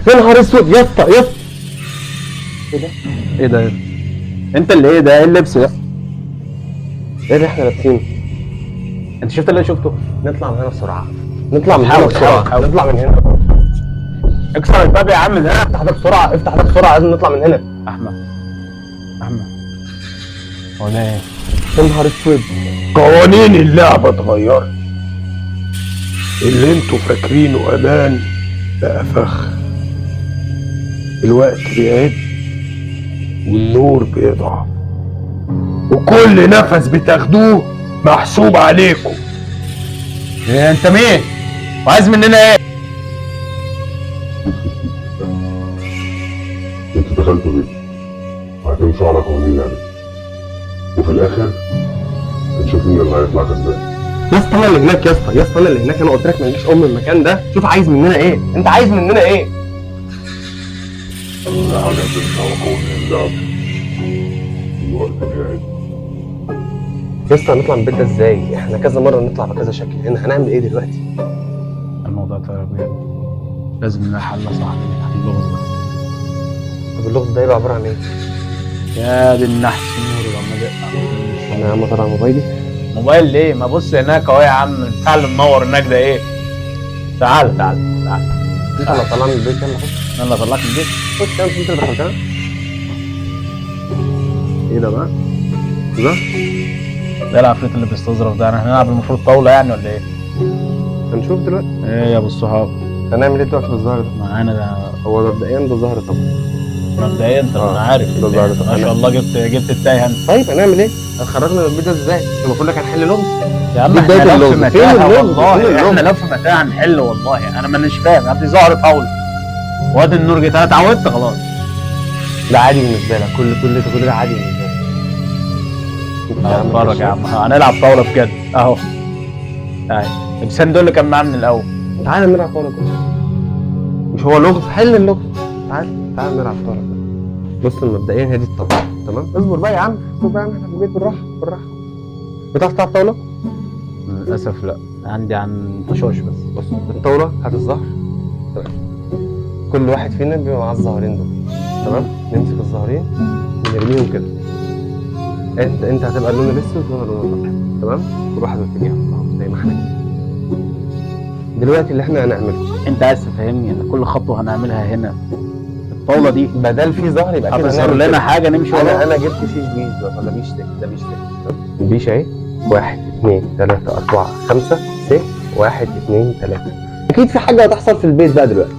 يا نهار اسود يا اسطى يا اسطى. ايه ده؟ ايه ده؟ انت اللي ايه ده؟ ايه اللبس ده؟ ايه اللي احنا لابسينه؟ انت شفت اللي انا شفته؟ نطلع من هنا بسرعة، نطلع من هنا حاول، بسرعة، حاول. نطلع من هنا. اكسر الباب يا عم ده. افتح ده بسرعة، افتح ده بسرعة، لازم نطلع من هنا. احمد احمد هو ده ايه؟ يا نهار اسود. قوانين اللعبة اتغيرت. اللي انتوا فاكرينه امان بقى فخ. الوقت بيعد والنور بيضعف، وكل نفس بتاخدوه محسوب عليكم. إيه انت مين؟ وعايز مننا ايه؟ انتوا دخلتوا بيتي وهتمشوا على قوانين اللعبة، وفي الاخر هنشوف مين اللي هيطلع كسبان. يا اسطى انا اللي هناك يا اسطى، يا اسطى انا اللي هناك، انا قلت لك ما نجيش ام المكان ده. شوف عايز مننا ايه؟ انت عايز مننا ايه؟ كل حاجة هتمشي على قوانين اللعبة. الوقت بيعد. يا اسطى هنطلع من البيت ده ازاي؟ احنا كذا مرة نطلع بكذا شكل هنا، هنعمل ايه دلوقتي؟ الموضوع طيب بجد، لازم نلاقي حل يا صاحبي اللغز ده. طب اللغز ده يبقى عبارة عن ايه؟ يا دي النحس النور لما انا يا عم طلع موبايلي. موبايل ليه؟ ما بص هناك اهو يا عم، بتاع اللي منور هناك ده ايه؟ تعال تعال تعال. انت اللي طلعني من البيت، يلا خش. انا اللي اطلعك من البيت؟ خش يا عم، انت اللي دخلتها. ايه ده بقى؟ ده؟ ده العفريت اللي بيستظرف ده. احنا هنلعب المفروض طاولة يعني ولا ايه؟ هنشوف دلوقتي. ايه يا ابو الصحاب؟ هنعمل ايه دلوقتي في الظهر ده؟ معانا ده. هو مبدئيا ده ظهر طبعا. مبدئيا طب انا عارف ده ظهر طبعا. ما شاء الله جبت التايه انت. طيب هنعمل ايه؟ هنخرجنا من البيت ده ازاي؟ المفروض لك هنحل لغز. يا عم دي احنا بداية لو في اللغز. فين متاهه اللغز؟ فين والله، اللغز؟ احنا لو في متاهه هنحل والله. انا مانيش فاهم، ادي ظهر طاولة وادي النور جيت، انا اتعودت خلاص. ده عادي بالنسبة لك، كل ده عادي بالنسبة لك. اتفرج يا عم، هنلعب طاولة بجد اهو. اهي الانسان دول اللي كان معاه من الاول. تعالى نلعب طاولة كده. مش هو لغز؟ حل اللغز. تعالى تعالى نلعب طاولة كده. بص مبدئيا هي دي الطاولة، تمام؟ اصبر بقى يا عم، اصبر بقى يا عم، احنا في البيت، بالراحة بالراحة. بتعرف تلعب طاولة؟ للاسف لا، عندي عن طشاش بس. بص الطاولة هات الزهر، تمام؟ كل واحد فينا بيبقى معاه الزهرين دول، تمام؟ نمسك الزهرين ونرميهم كده. انت هتبقى اللون الاسود وانا اللون الابيض، تمام؟ كل واحد باتجاهه اهو زي ما احنا كده. دلوقتي اللي احنا هنعمله، انت عايز تفهمني ان كل خطوة هنعملها هنا الطاولة دي بدل في زهر يبقى كده هتظهر هنعمل لنا كده. حاجة نمشي انا وراها؟ انا جبت شيش بيش ده ولا بيش ده؟ ده بيش ده. بيش اهي، 1 2 3 4 5 6 1 2 3. اكيد في حاجة هتحصل في البيت بقى دلوقتي.